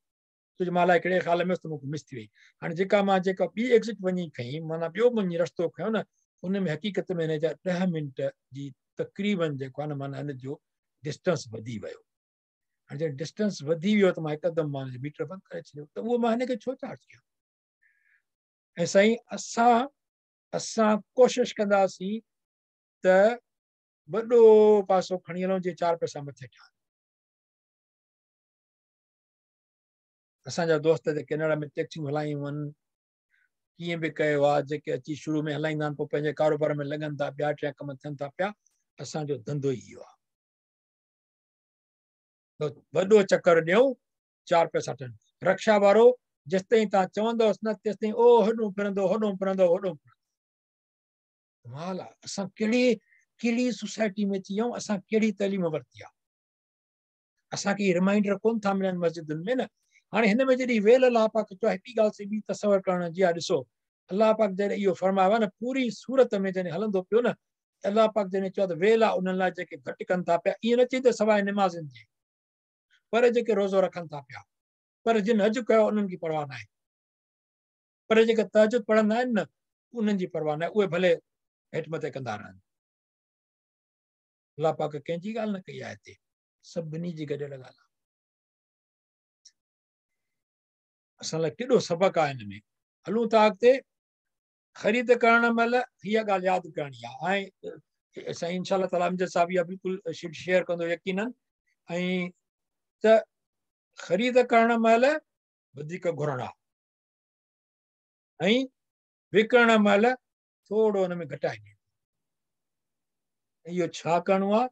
ڇو جو مان الائي ڪهڙي خيال ۾ هيس ته مون کان مس ٿي وئي. هاڻي جيڪا مان جيڪا ٻي ايگزٽ وڃي کنئي، معنيٰ ٻيو وڃي رستو کنيو نه، ان ۾ حقيقت ۾ هن جا 10 منٽ جي تقريبن جيڪو آهي نه معنيٰ هن جو ڊسٽنس وڌي ويو. هاڻي جڏهن ڊسٽنس وڌي ويو ته مان هڪدم مان ميٽر بند ڪري ڇڏيو ته اهو مان هن کي ڇو چارج ڪيان؟ ۽ سائين اسان ڪوشش ڪنداسين ته وڏو پاسو کڻي هلون جيئن 4 پئسا مٿي ٺهن. اسان جا دوست جيڪي ڪينيڊا ۾ ٽيڪسيون هلايون آهن، ڪيئن به ڪيو آهي، جيڪي اچي شروع ۾ هلائيندا آهن پوء پنهنجي ڪاروبار ۾ لڳن ٿا، ٻيا ٽيا ڪم ٿين ٿا پيا. اسان جو ڌنڌو ئي اهو آهي، وڏو چڪر ڏيون 4 پئسا ٺهن. رڪشا وارو جيستائين توهان چوندؤس نه تيستائين او هوڏو ڦرندو، هوڏو ڦرندو، هوڏو ڦرندو. ڪمال آهي، اسان ڪهڙي سوسائٽي ۾ اچي ويا آهيون، اسان ڪهڙي تعليم ورتي آهي. اسان کي ريمائنڊر ڪون ٿا ملن مسجدن ۾ نه. هاڻي هن ۾ جڏهن ويل الله پاڪ چيو، هڪ ڳالهه سي ٻي تصور ڪرڻ جي آ. ڏسو الله پاڪ جڏهن اهو فرمايو آ نه، پوري صورت ۾ جڏهن هلندو پيو نه، الله پاڪ جڏهن چيو ته ويل آ انهن لاء جيڪي گهٽ ڪن ٿا پيا، ائين نه چئي ته سواء نمازن جي، پر جيڪي روزو رکن ٿا پيا، پر جن حج ڪيو انهن کي پرواهه ناهي، پر جيڪي تهجد پڙهندا آهن نه انهن جي پرواهه ناهي، اهي ڀلي هيٺ مٿي ڪندا رهن. الله پاڪ ڪنهن جي ڳالهه نه ڪئي آهي هتي، سڀني جي گڏيل ڳالهه آهي. اسان لاء ڪيڏو سبق آهي هن ۾. هلون ٿا اڳتي. خريد ڪرڻ مهل هيء ڳالهه ياد ڪرڻي آهي ۽ سائين انشاء الله تعاليٰ امجد صاحب اها بلڪل شيئر ڪندو يقينن. ۽ ته خريد ڪرڻ مهل وڌيڪ گهرڻ آهي ۽ وڪڻڻ مهل ٿورو ان ۾ گهٽائي ڏيڻو. اهو ڇا ڪرڻو آهي؟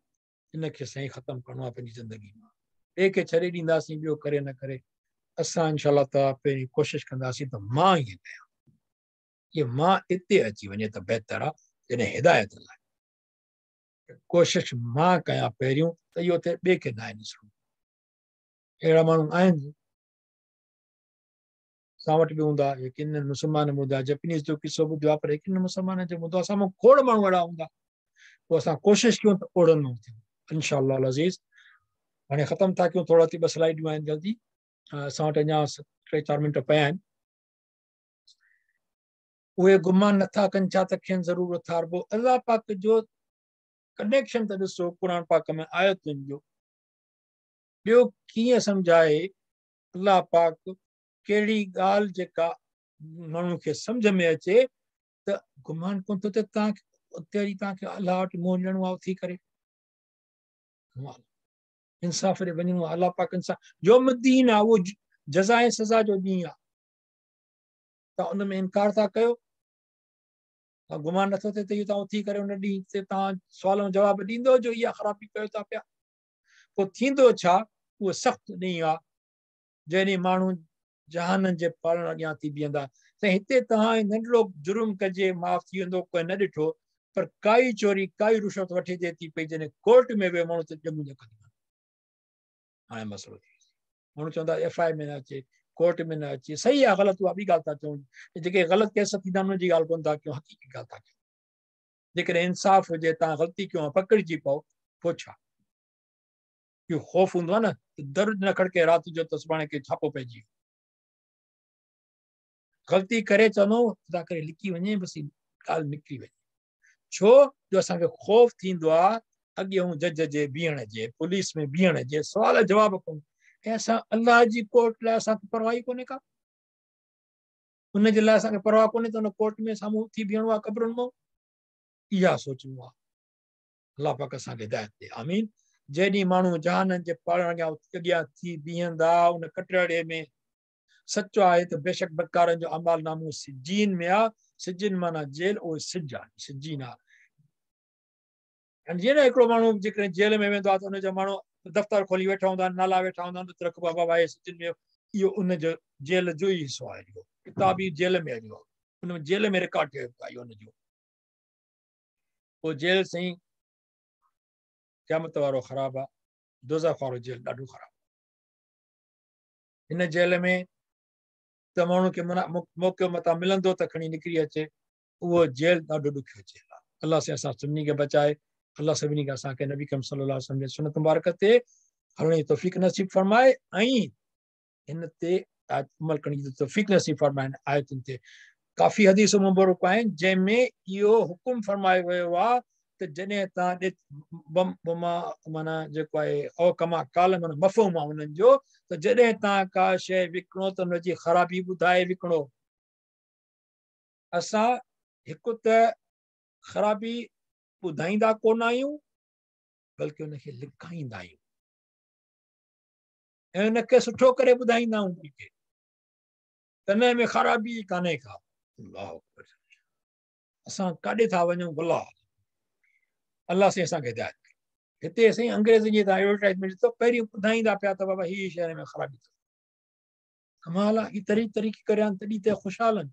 ان کي سائين ختم ڪرڻو آهي پنهنجي زندگي مان. ٻئي کي ڇڏي ڏينداسين، ٻيو ڪري نه ڪري، اسان انشاء الله تعاليٰ پهرين ڪوشش ڪنداسين ته مان ائين ڪيان، جيئن مان اتي اچي وڃي ته بهتر آهي. جڏهن هدايت لاء ڪوشش مان ڪيان پهريون ته اهو ٿئي، ٻئي کي ناهي ڏسڻو. اهڙا ماڻهو آهن اسان وٽ به هوندا، يقينن مسلمان به هوندا. جپنيز جو قصو ٻڌو آهي، پر يقينن مسلمانن جو ٻڌو آهي. اسان مان کوڙ ماڻهو اهڙا هوندا. پوء اسان ڪوشش ڪيون ته اوڙن ماڻهو ٿيون انشاء الله العزيز. हाणे ख़तमु था कयूं, थोरा थी ॿ स्लाइडियूं आहिनि जल्दी, असां वटि अञा 3-4 मिंट पिया आहिनि। उहे गुमान नथा कनि छा त खेनि ज़रूरु उथारबो। अल्लाह पाक जो कनेक्शन त ॾिसो क़ुरान पाक में आयतुनि जो, ॿियो कीअं सम्झाए अल्लाह पाक कहिड़ी ॻाल्हि जेका माण्हू खे सम्झ में अचे त गुमान कोन थो थिए तव्हांखे उते वरी तव्हांखे अल्लाह वटि मुंहुं ॾियणो आहे, उथी करे इंसाफ़ ॾे वञिणो आहे। अल्लाह पाक इंसाफ़ यौमुद्दीन आहे, उहो जज़ा ऐं सज़ा जो ॾींहुं आहे, तव्हां उन में इनकार था कयो, तव्हां गुमान नथो थिए त इहो तव्हां उथी करे उन ॾींहुं ते तव्हां सुवाल ऐं जवाबु ॾींदो जो इहा ख़राबी कयो था पिया। पोइ थींदो छा, उहो सख़्तु ॾींहुं आहे जंहिं ॾींहुं माण्हू जहाननि जे पालण अॻियां थी बीहंदा। त हिते तव्हां नंढड़ो जुर्म कजे माफ़ थी वेंदो, कोई न ॾिठो, पर काई चोरी काई रुश्वत वठिजे थी पई, जॾहिं कोर्ट में वियो माण्हू त ॼंगूं ॼकंदो। हाणे मसइलो थी वियो, माण्हू चवंदा एफ I में न अचे, कोर्ट में न अचे। सही आहे ग़लति उहा ॿी ॻाल्हि था चऊं, जेके ग़लति केस थींदा आहिनि उन्हनि जी ॻाल्हि कोन था कयूं, हक़ीक़ी ॻाल्हि था कयूं। जेकॾहिं इंसाफ़ हुजे, तव्हां ग़लती कयो पकड़िजी पओ, पोइ छा? इहो ख़ौफ़ हूंदो आहे न, त दर न खड़के राति जो त सुभाणे खे छापो पइजी वियो। ग़लती करे चवंदो ख़ुदा करे लिकी वञे, बसि ॻाल्हि निकिरी वञे। छो जो असांखे ख़ौफ़ थींदो आहे अॻियां जज जे बीहण जे, पुलिस में बीहण जे, सुवाल जवाब कोन। ऐं असां अल्लाह जी कोर्ट लाइ असांखे परवाह ई कोन्हे का, उन जे लाइ असांखे परवाह कोन्हे त उन कोर्ट में साम्हूं थी बीहणो आहे क़बरुनि मां, इहा सोचणो आहे। अल्लाह पाक असांखे हिदायत ॾे, आमीन। जंहिं ॾींहुं माण्हू जहाननि जे पालण अॻियां थी बीहंदा, उन कटहरे में सचो आहे त बेशक बदकारनि जो अमाल नामो सिजीन में आहे। सिजिन माना जेल, उहो सिज आहे, सिजीन आहे। ऐं जीअं न हिकिड़ो माण्हू जेकॾहिं जेल में वेंदो आहे त उनजा माण्हू दफ़्तर खोली वेठा हूंदा आहिनि, नाला वेठा हूंदा आहिनि, त रखबो आहे बाबा हे सिजिन में, इहो उनजो जेल जो ई हिसो आहे। इहो किताब ई जेल में हलियो आहे, उन जेल में रिकॉर्ड थियो आहे हुनजो। पोइ जेल साईं क़यामत वारो ख़राबु आहे, दोज़ख वारो जेल ॾाढो ख़राबु आहे। हिन जेल में त माण्हू खे मौक़ो मतां मिलंदो त खणी निकिरी अचे, उहो जेल ॾाढो ॾुखियो जेल आहे। अल्लाह साईं असां सभिनी खे बचाए, अल्लाह सभिनी खे असांखे नबी करीम सल्लल्लाहु अलैहि वसल्लम जे सुन्नत मुबारक ते हलण जी तौफ़ीक़ नसीब फरमाए ऐं हिन ते अमल करण जी तौफ़ीक़ नसीब फरमाए। आयतुनि ते काफ़ी हदीस मुबारक आहिनि जंहिंमें इहो हुकुम फरमायो वियो आहे त जॾहिं तव्हां माना जेको आहे औ कमा काल माना मफ़हूम आहे उन्हनि जो, त जॾहिं तव्हां का शइ विकिणो त हुनजी ख़राबी ॿुधाए विकिणो। असां हिकु त ख़राबी ॿुधाईंदा कोन आहियूं, बल्कि उनखे लिखाईंदा आहियूं ऐं उनखे सुठो करे ॿुधाईंदा आहियूं, बल्कि त में ख़राबी कान्हे का। अल्लाह अकबर, असां काॾे था वञूं? अल्लाह अल्लाह साईं असांखे हिदायत कई। हिते साईं अंग्रेज़नि जी तव्हां एडवर्टाइज़मेंट ॾिसो, पहिरीं ॿुधाईंदा पिया त बाबा हीअ शइ में ख़राबी अथव। कमाल आहे, हीअ तरीक़ी करे आहिनि तॾहिं त ख़ुशहाल आहिनि।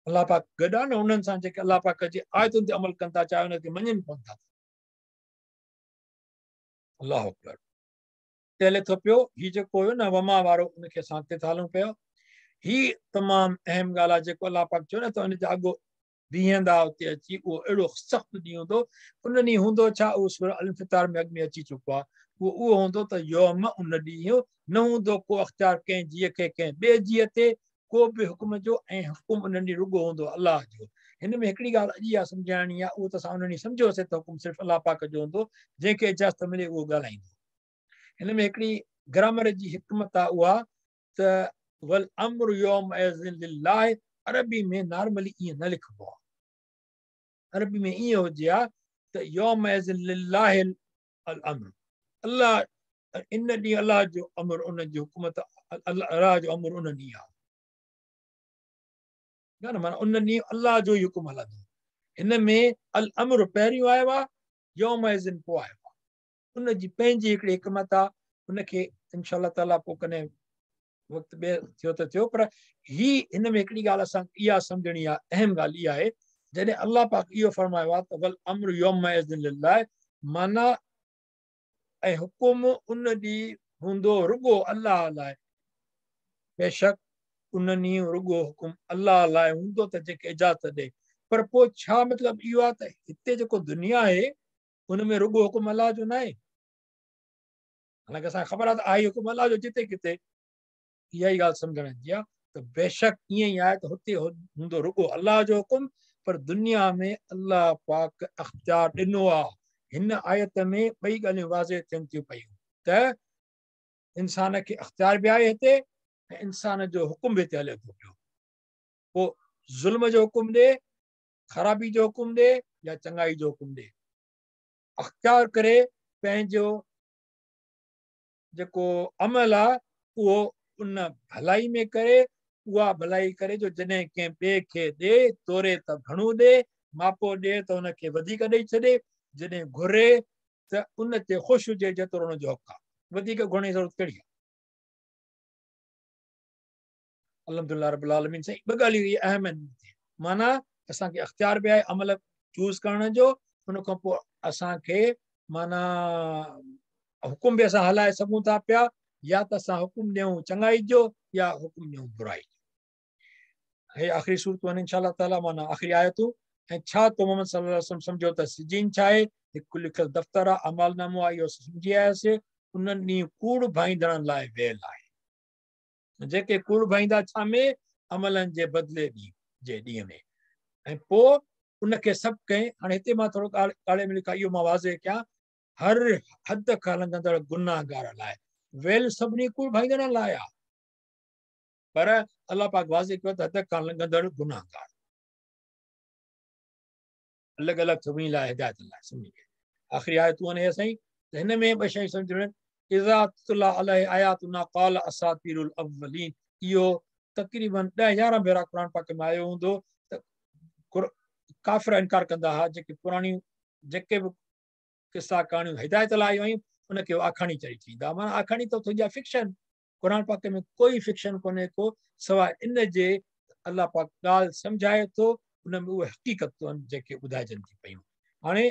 अल्लाह पाक गॾु आहे न उन्हनि सां जेके अल्लाह पाक जे आयतुनि ते अमल कनि था, चाहे हुनखे मञनि कोन था। अल्लाह अकबर। हले थो पियो हीउ जेको हुयो न वमा वारो, उनखे असां अॻिते था हलूं पियो। हीअ तमामु अहम ॻाल्हि आहे जेको अल्लाह पाक चयो न त उनजा अॻो बीहंदा उते अची, उहो अहिड़ो सख़्तु ॾींहुं हूंदो। उन ॾींहुं हूंदो छा, उहो सूरह अल-इंफ़ितार में अॻु में अची चुको आहे। उहो उहो हूंदो त यौम उन ॾींहुं न हूंदो को अख़्तियार कंहिं जीअ खे कंहिं ॿिए जीअ ते, को बि हुकुम जो, ऐं हुकुम उन ॾींहुं रुॻो हूंदो अल्लाह जो। हिन में हिकिड़ी ॻाल्हि अॼु इहा सम्झाइणी आहे, उहो त असां उन ॾींहुं सम्झियोसीं त हुकुम सिर्फ़ु अल्लाह पाक जो हूंदो, जंहिंखे इजाज़त मिले उहो ॻाल्हाईंदो। हिन में हिकिड़ी ग्रामर जी हिकमत आहे उहा त वल अम्र यौम लिल्लाह, अरबी में नॉर्मली ईअं न लिखिबो आहे। अरबी में ईअं हुजे हा त यौम लिल्लाह अल अम्र, अल्लाह इन ॾींहुं अल्लाह जो अमर उन जी हुकूमत, अल्लाह जो अमर उन ॾींहुं आहे न, माना उन ॾींहुं अल्लाह जो ई हुकुम हलंदो। हिन में अल अम्र पहिरियों आयो आहे, यौम पोइ आयो आहे। उनजी पंहिंजी हिकिड़ी हिकमत आहे, उनखे इनशा ताला पोइ कॾहिं वक़्तु ॿिए थियो त थियो, पर ही हिन में हिकिड़ी ॻाल्हि असां इहा सम्झणी आहे, अहम ॻाल्हि इहा आहे, जॾहिं अल्लाह पाक इहो फरमायो आहे त वल अम्र यौम लिल्लाह, माना ऐं हुकुम उन ॾींहुं हूंदो रुॻो अल्लाह लाइ। बेशक उन ॾींहुं रुॻो हुकुम अल्लाह लाइ हूंदो त जंहिंखे इजाज़त ॾे, पर पोइ छा मतिलबु इहो आहे त हिते जेको दुनिया आहे उन में रुॻो हुकुम अल्लाह जो न आहे, हालांकि असांखे ख़बर आहे त आहे हुकुम अलाह जो जिते किथे। इहा ई ॻाल्हि सम्झण जी आहे त बेशक ईअं ई आहे त हुते हूंदो रुगो अलाह जो हुकुम, पर दुनिया में अलाह पाक अख़्तियार ॾिनो आहे। हिन आयत में ॿई ॻाल्हियूं वाज़े थियनि थियूं पयूं त इंसान खे अख़्तियार बि आहे हिते ऐं इंसान जो हुकुम बि हिते हले थो पियो। पोइ ज़ुल्म जो हुकुम ॾे, ख़राबी जो हुकुम ॾे या चङाई जो हुकुम ॾे, अख़्तियार करे पंहिंजो जेको अमल आहे उहो उन भलाई में करे, उहा भलाई करे जो जॾहिं कंहिं ॿिए खे ॾे, तोरे त घणो ॾे, मापो ॾे त उनखे वधीक ॾेई छॾे, जॾहिं घुरे त उन ते ख़ुशि हुजे जेतिरो हुनजो हक़ आहे, वधीक घुरण जी ज़रूरत कहिड़ी आहे। अल्हम्दुलिल्लाह रब्बिल आलमीन। साईं ॿ ॻाल्हियूं इहे अहम आहिनि, माना असांखे अख़्तियार बि आहे अमल चूज़ करण जो, उन खां पोइ असांखे माना हुकुम बि असां हलाए सघूं था पिया, या त असां हुकुम ॾियूं चङाई जो या हुकुम ॾियूं बुराई जो। हे आख़िरी सूरतूं आहिनि इंशा अल्लाह ताला, माना आख़िरी आयतूं। ऐं छा तो मोहम्मद सल्लल्लाहु अलैहि वसल्लम सम्झो त सिजीन छा आहे, हिकु लिखियल दफ़्तर आहे, अमालनामो आहे, इहो सम्झी आयासीं। उन्हनि ॾींहुं कूड़ भाईंदड़नि लाइ वेल आहे, जेके कूड़ भाईंदा छा में, अमलनि जे बदिले ॾींहुं जे ॾींहं में। ऐं पोइ उनखे सभु कंहिं, हाणे हिते मां थोरो ॻाल्हि में लिखां, इहो मां वाज़े कयां, हर हद खां लंघंदड़ गुनाहगार लाइ वेल सभिनी कूड़ भाईंदड़नि लाइ आहे, पर अलाह पाक वाज़े कयो त हद खां लंघंदड़ गुनाहगार अलॻि अलॻि सभिनी लाइ हिदायत लाइ सम्झी वई। आख़िरी आयतूं आहिनि साईं, त हिन में ॿ शयूं सम्झणियूं आहिनि। इज़ा तुतला अलैहि आयातुना क़ाल असातीरुल अव्वलीन, इहो तक़रीबन 10-11 भेरा क़ुरान पाक में आयो हूंदो त काफ़िर इनकार कंदा हुआ, जेके पुराणियूं जेके बि किस्सा कहाणियूं हिदायत लाइ आयूं आहिनि उनखे आखाणी चई थींदा। माना आखाणी त थींदी आहे फिक्शन, क़ुरान पाक में कोई फिक्शन कोन्हे को, सवाइ इन जे अलाह पाक ॻाल्हि सम्झाए थो, उन में उहे हक़ीक़तूं आहिनि जेके ॿुधाइजनि थी पयूं। हाणे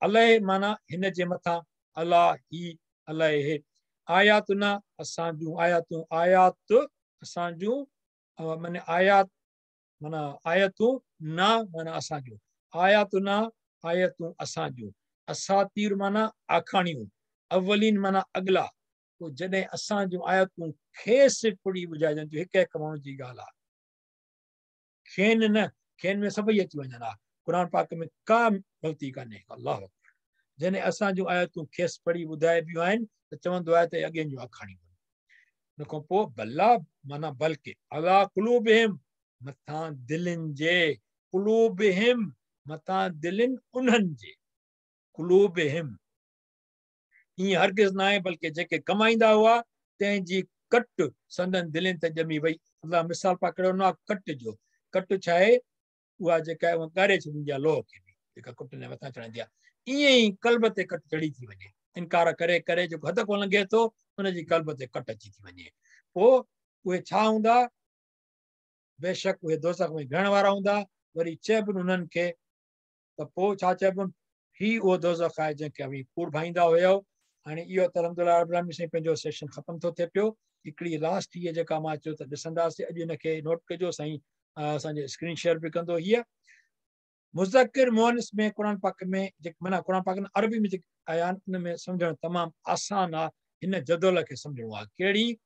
अलैहि माना हिन जे मथां, अलाह ही अलैहि, आयातुना असां जूं आयातूं, आयात असां जूं माना आयात माना आयतूं, ना माना असां जूं, आयातुना आयतूं असां जूं, असातीर माना आखाणियूं, अवलीन माना अॻिला। पोइ जॾहिं असां जूं आयतूं खेसि पढ़ी ॿुधाइजनि थियूं, हिकु हिकु माण्हू जी ॻाल्हि आहे, खेनि न, खेनि में सभई अची वञनि हा, क़ुरान पाक में का ग़लती कान्हे। अल्लाह अकबर। जॾहिं असां जूं आयतूं खेसि पढ़ी ॿुधाइबियूं आहिनि त चवंदो आहे त अॻियनि जूं आखाणियूं आहिनि। उन खां पोइ भला माना बल्कि, अला कुलूबिहिम मथां दिलनि जे, कुलूबिहिम मथां दिलनि उन्हनि जे, कुलूबिहिम ईअं हरगिज़ न आहे, बल्कि जेके कमाईंदा हुआ तंहिंजी कट संदन दिलनि ते ॼमी वई। अलाह मिसाल पाक कहिड़ो ॾिनो आहे कट जो, कट छा आहे, उहा जेका आहे उहा ॻारे छॾींदी आहे लोह खे बि, जेका कुट जे मथां चढ़ंदी आहे, ईअं ई कल्ब ते कट चढ़ी थी वञे। इनकार करे करे जेको हद कोन लंघे थो उनजी कल्ब ते कट अची थी वञे। पोइ उहे छा हूंदा, बेशक उहे दोज़ख में विहण वारा हूंदा। वरी चइबो उन्हनि खे त पोइ छा चइबो, ही उहो दोज़ख आहे जंहिंखे अवीं कूड़ भाईंदा हुयो। हाणे इहो त अल्हम्दुलिल्लाह रब्बिल आलमीन साईं पंहिंजो सेशन ख़तमु थो थिए पियो। हिकिड़ी लास्ट हीअ जेका मां चयो त ॾिसंदासीं, अॼु हिनखे नोट कजो साईं, असांजो स्क्रीन शेयर बि कंदो। हीअ मुज़क्किर मुअन्निस में क़ुरान पाक में जेके माना क़ुरान पाक अरबी में जेके आया आहिनि उन में सम्झणु तमामु आसान आहे। हिन जदवल खे सम्झणो आहे। कहिड़ी,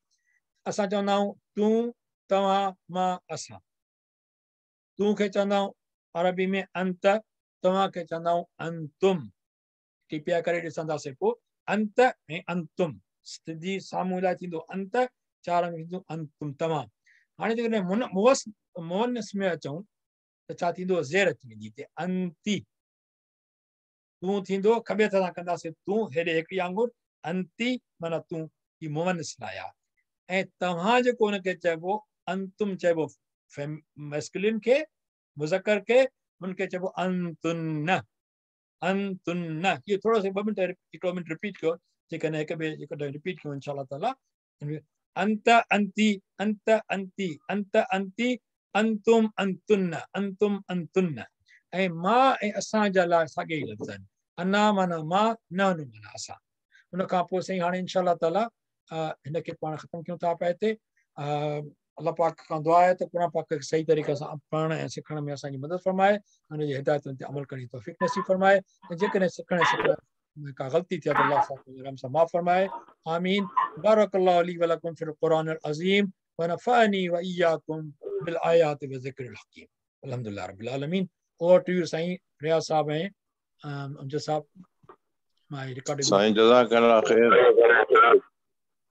असां चवंदा आहियूं तूं, तव्हां, मां, असां। तूं खे चवंदा आहियूं अरबी में अंत, तव्हां खे चवंदा आहियूं अंतुम। टिपिया करे ॾिसंदासीं पोइ अंत ऐं अंतुम, सिधी साम्हूं लाइ थींदो अंत, चार में थींदो अंतुम तव्हां। हाणे जेकॾहिं मुअन्निस में अचूं त छा थींदो, ज़ेर अची वेंदी हिते अंती, तूं थींदो, खॿे हथ सां कंदासीं तूं, हेॾे हिकिड़ी आङुर, अंती माना तूं, ही मुअन्निस लाइ आहे। ऐं तव्हां जेको हुनखे चइबो अंतुम चइबो मैस्कुलिन खे, मुज़क्कर खे, हुनखे चइबो अंतुन, अंतुन। इहो थोरो सो 2 मिंट 1 मिंट रिपीट कयो, जेकॾहिं हिक ॿिए जेकॾहिं रिपीट कयूं इंशा ताला। अंत अंती, अंत अंती, अंत अंती, अंतुम अंतुन, अंतुम अंतुन। ऐं मां ऐं असांजा लाइ साॻिया ई लफ़्ज़ आहिनि। अना माना मां, नहनु माना असां। उन खां पोइ साईं हाणे इंशा ताला हिनखे पाण ख़तमु कयूं था पिया हिते। अलाह पाक खां दुआ आहे त क़ुरान पाक खे सही तरीक़े सां पढ़ण ऐं सिखण में असांजी मदद फरमाए, हुनजी हिदायतुनि ते अमल करण जी तौफ़ीक़ नसीब फरमाए। ऐं जेकॾहिं सिखण ऐं सिखाइण का ग़लती थी अल्लाह साहब सां माफ़ फरमाए। आमीन। बारक अल्लाह ली व लकुम फिल कुरान अल अज़ीम व नफ़अनी व इय्याकुम बिल आयात व ज़िक्रिल हकीम। अल्हम्दुलिल्लाह रब्बिल आलमीन। Over to you Sain Riaz साहब ऐं अमजद साहब। My recording Sain जज़ाकल्लाह खैर।